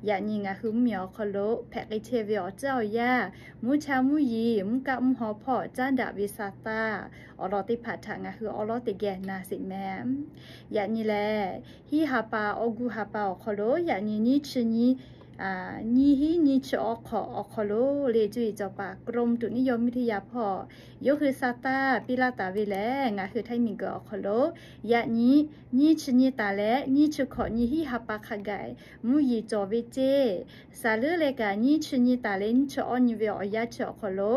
Yaꞈ nyi ngaˬ hui mvuhˇmiˬ awˬ hk'aw lo hpehꞈ k'ai chehˇ ve awˬ tcuhˉ awˬ yanˇ, mvuhˇ cha mvuhˇ yeˬ mvuhˇ kaˆ mvuhˇ haw hpawˇ caˉ daꞈ ve sa taˇ awˬ lawn teˇ hpaˍ htaꞈ ngaˬ hui awˉ lawˉ teˇ geh na sheˍ mehˍ. Yaꞈ nyi lehˬ, hiˉ ha pa awˬ gu ha pa awˬ hk'aw lo yaꞈ nyi nyiˇ chi nyiˇ nyiˇ hinˉ nyiˇ chi awˬ hk'awꞈ awˬ hk'aw lo le, cuˇ yiˍ cawˬ paˍ กรมอุตุนิยมวิทยา hpawˇ yawˇ hui sa taˇ piˇ laˇ taˍ ve lehˬ, ngaˬ hui Htaiˇ miˬguiˬ awˬ hk'aw lo yaꞈ nyi nyiˇ chi nyiˇ taˍ leh nyiˇ chi hkawꞈ nyi hiˉ ha pa hk'a gaˬ mvuhˇ yeˬ cawˬ ve ceˇ. Saˍ leuˉ leh kaꞈ nyiˇ chi nyiˇ taˍ leh nyiˇ chi awˇ nyi ve awˬ yanˇ chi awˬ hk'aw lo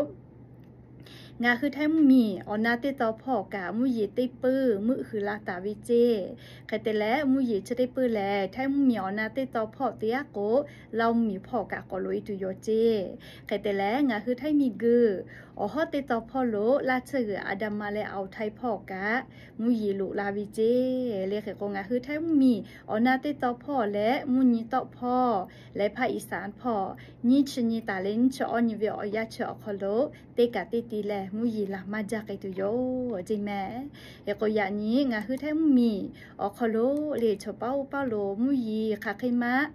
ngaˬ hui Htaiˇ mvuhˇmiˬ awˬ na teˇ taw hpawˇ kaꞈ mvuhˇ yeˬ teˇ peuˇ meuˆ hui la taˍ ve ceˇ. Hk'e te leh mvuhˇ yeˬ chi teˇ peuˇ lehˬ, Htaiˇ mvuhˇmiˬ awˬ na teˇ taw hpawˇ teˇ g'aˇ k'o, Laˇ mvuhˇmiˬ hpawˇ kaꞈ k'awꞈ loꞈ e tuˬ yoˬ ceˇ. Hk'e te leh ngaˬ hui Htaiˇ miˬguiˬ awˬ hawˉ teˇ taw hpawˇ lo laˇ tsuhˇ g'uiˬ อันดามัน leh อ่าวไทย hpawˇ kaꞈ mvuhˇ yeˬ loꞈ la ve ceˇ. Le hk'e k'o, ngaˬ hui Htaiˇ mvuhˇmiˬ awˬ na teˇ taw hpawˇ leh mvuhˇ nyi tawˆ hpawˇ leh ภาคอีสาน hpawˇ nyiˇ chi nyi taˍ leh nyiˇ chi awˇ nyi ve awˬ yanˇ chi awˬ hk'aw lo teˇ kaꞈ teˇ ti leh mvuhˇ yeˬ laˬ maˇ jaˇ k'ai tuˬ yoˬ ceˇ mehˍ. Hk'e k'o, yaꞈ nyi ngaˬ hui Htaiˇ mvuhˇmiˬ awˬ hk'aw lo le, chaw paˉ oˇ paˉ lo mvuhˇ yeˬ hk'aˬ hk'e maˇ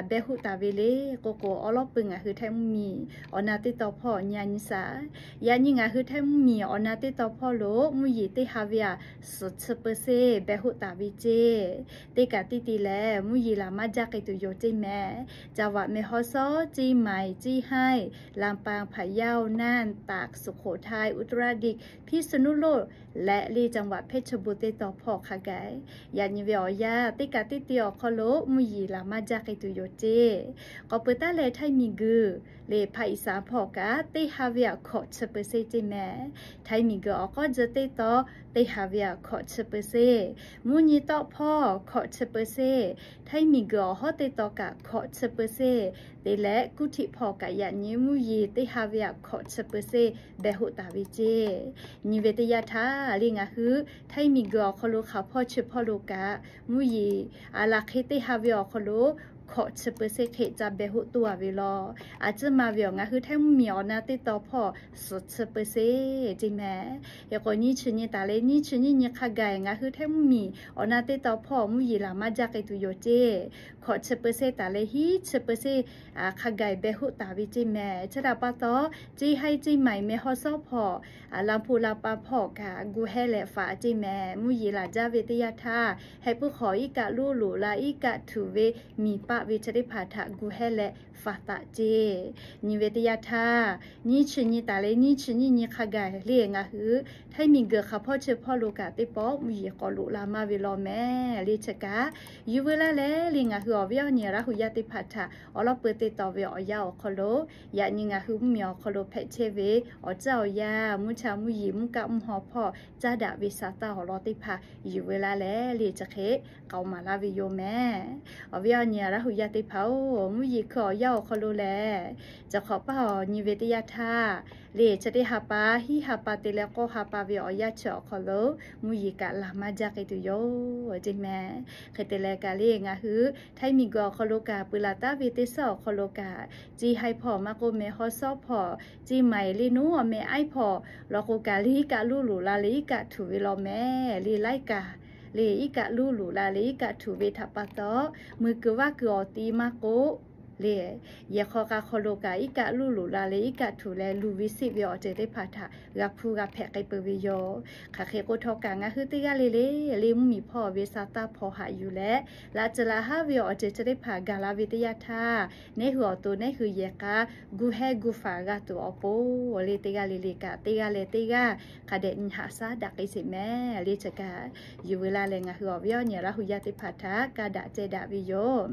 behˬ hoˆ taˍ ve le k'oˆ k'o, awˉ lawˉ peuˬ ngaˬ hui Htaiˇ mvuhˇmiˬ awˬ na teˇ taw hpawˇ nyi a nyi shaˍ. Yaꞈ nyi ngaˬ hui Htaiˇ mvuhˇmiˬ awˬ na teˇ taw hpawˇ lo mvuhˇ yeˬ teˇ ha ve aꞈ suhˍ chi เปอร์เซ็นต์ behˬ hoˆ taˍ ve ceˇ. Teˇ kaꞈ teˇ ti leh mvuhˇ yeˬ laˬ maˇ jaˇ k'ai tuˬ yoˬ ceˇ mehˍ. จังหวัดแม่ฮ่องสอน เชียงใหม่ เชียงราย ลำปาง พะเยา น่าน ตาก สุโขทัย อุตรดิตถ์ พิษณุโลก leh le จังหวัดเพชรบูรณ์ teˇ taw hpawˇ hk'a gaˬ, yaꞈ nyi ve awˬ yanˇ teˇ kaꞈ teˇ ti awˬ hk'aw lo mvuhˇ yeˬ laˬ maˇ jaˇ k'ai tuˬ yoˬ ceˇ. K'awꞈ peuˬ taˉ leh Htaiˇ miˬguiˬ le ภาคอีสาน hpawˇ kaꞈ teˇ ha ve aꞈ hkawꞈ chi เปอร์เซ็นต์ ceˇ mehˍ. Htaiˇ miˬguiˬ awˬ k'awˉ jeh teˇ taw teˇ ha ve aꞈ hkawꞈ chi เปอร์เซ็นต์, mvuhˇ nyi tawˆ hpawˇ hkawꞈ chi เปอร์เซ็นต์, Htaiˇ miˬguiˬ awˬ hawˉ teˇ taw kaꞈ hkawꞈ chi เปอร์เซ็นต์ te leh, kuˇ htiˆ hpawˇ kaꞈ yaꞈ nyi mvuhˇ yeˬ teˇ ha ve aꞈ hkawꞈ chi เปอร์เซ็นต์ behˬ hoˆ taˍ ve ceˇ. Nyi ve teˇ yanˇ htaˇ le ngaˬ hui Htaiˇ miˬguiˬ awˬ hk'aw lo hk'aˬ hpawˇ chi hpawˇ lo kaꞈ mvuhˇ yeˬ aˬ laˬ hk'e teˇ ha ve awˬ hk'aw lo hkawꞈ chi เปอร์เซ็นต์ hk'e ca behˬ hoˆ toˇ a ve law. A ciˉ ma ve awˬ ngaˬ hui Htaiˇ mvuhˇmiˬ awˬ na teˇ taw hpawˇ suhˍ chi เปอร์เซ็นต์ ceˇ mehˍ. Hk'e k'o, nyiˇ chi nyi taˍ leh nyiˇ chi nyiˇ nyi hk'a gaˬ ngaˬ hui Htaiˇ mvuhˇmiˬ awˬ na teˇ taw hpawˇ mvuhˇ yeˬ laˬ maˇ jaˇ k'ai tuˬ yoˬ ceˇ. Hkawꞈ chi เปอร์เซ็นต์ taˍ leh hiˉ chi เปอร์เซ็นต์ hk'a gaˬ behˬ hoˆ taˍ ve ceˇ mehˍ. Chi htaꞈ pa taw, ceˇ haiˇ ceˇ maiˍ meh hawˇ sawˉ hpawˇ, Laˇ hpu Laˇ pa hpawˇ kaꞈ gu hehˉ leh faꞈ ceˇ mehˍ. Mvuhˇ yeˬ laˬ jaˇ ve teˇ yanˇ htaˇ, heh puiˉ hk'awꞈ iˉ kaˆ luˉ loꞈ la iˉ kaˆ htuꞈ ve miˬ paˆ ve chi teˇ hpaˍ htaꞈ gu hehˉ leh faꞈ taˍ ceˇ. Nyi ve teˇ yanˇ htaˇ, nyiˇ chi nyi taˍ leh nyiˇ chi nyiˇ nyi hk'a gaˬ le ngaˬ hui Htaiˇ miˬguiˬ hk'aˬ hpawˇ chi hpawˇ lo kaꞈ teˇ pawˆ mvuhˇ yeˬ k'awꞈ loꞈ la maˇ ve law mehˍ. Le chi kaꞈ, yuˬ veu laˇ leh le ngaˬ hui awˬ viˉ awˬ nyi Laˇ hu yaˇ teˇ hpaˍ htaꞈ awˉ lawˉ peuˬ teˇ taw ve awˬ yanˇ awˬ hk'aw lo, yaꞈ nyi ngaˬ hui mvuhˇmiˬ awˬ hk'aw lo hpehꞈ chehˇ ve awˬ ceuˬ awˬ yanˇ, mvuhˇ cha mvuhˇ yeˬ mvuhˇ kaˆ mvuhˇ haw hpawˇ caˉ daꞈ ve sa taˇ awˬ lawn teˇ hpaˍ yuˬ veu laˇ leh le chi hk'e k'aoˍ maˍ laˇ ve yoˬ mehˍ. Awˬ viˉ awˬ nyi Laˇ hu yaˇ teˇ hpaˍ-oˬ, mvuhˇ yeˬ hkui awˬ yanˇ awˬ hk'aw lo lehˬ, chi hk'awꞈ paˇ awˬ nyi ve teˇ yanˇ htaˇ, le chi teˇ ha pa, hiˉ ha pa te leh k'awˇ ha pa ve awˬ yanˇ chi awˬ hk'aw lo mvuhˇ yeˬ kaꞈ laˬ maˇ jaˇ k'ai tuˬ yoˬ ceˇ mehˍ. Hk'e te leh kaꞈ le ngaˬ hui Htaiˇ miˬguiˬ awˬ hk'aw lo kaꞈ peuˬ laˬ taˉ ve teˇ suhˉ awˬ hk'aw lo kaꞈ, ceˇ haiˇ hpawˇ maˇ k'oˆ meh hawˇ sawˉ hpawˇ, ceˇ maiˍ le nuˉ awˬ meh aiˉ hpawˇ law k'o kaꞈ le iˉ kaˆ luˉ loꞈ la leh iˉ kaˆ htuꞈ ve law mehˍ. Le laiˉ kaꞈ le iˉ kaˆ luˉ loꞈ la leh iˉ kaˆ htuꞈ ve htaꞈ pa taw, mui kuiˬ vaˇ kuiˬ awˬ ti maˇ k'oˆ le, yehˬ hk'aw k'a hk'aw lo kaꞈ iˉ kaˆ luˉ loꞈ la leh iˉ kaˆ htuꞈ leh luˬ ve seˆ ve awˬ ceuˬ teˇ hpaˍ htaꞈ g'a hpuˇ g'a hpehꞈ k'ai peuˬ ve yoˬ. Hk'aˬ hk'e k'o htawˇ kaꞈ ngaˬ hui teˇ g'aˇ le le le mvuhˇmiˬ hpawˇ ve sa taˇ hpaw haꞈ yuˬ leh, laꞈ ceuˬ laꞈ haˉ ve awˬ ceuˬ chi teˇ hpaˍ gaˬ la ve teˇ yanˇ htaˇ, neˉ hui awˬ to neˉ hui yehˬ k'a gu hehˉ gu faˍ g'a tuˬ awˬ pon le teˇ g'aˇ le le kaꞈ teˇ g'aˇ leh teˇ g'aˇ hk'a dehꞈ nyi haꞈ shaˉ daꞈ k'ai sheˍ mehˍ. Le chi kaꞈ yuˬ veu laˇ leh ngaˬ hui awˬ viˉ awˬ nyi Laˇ hu yaˇ teˇ hpaˍ htaꞈ kaˇ daꞈ ceh daꞈ ve yoˬ.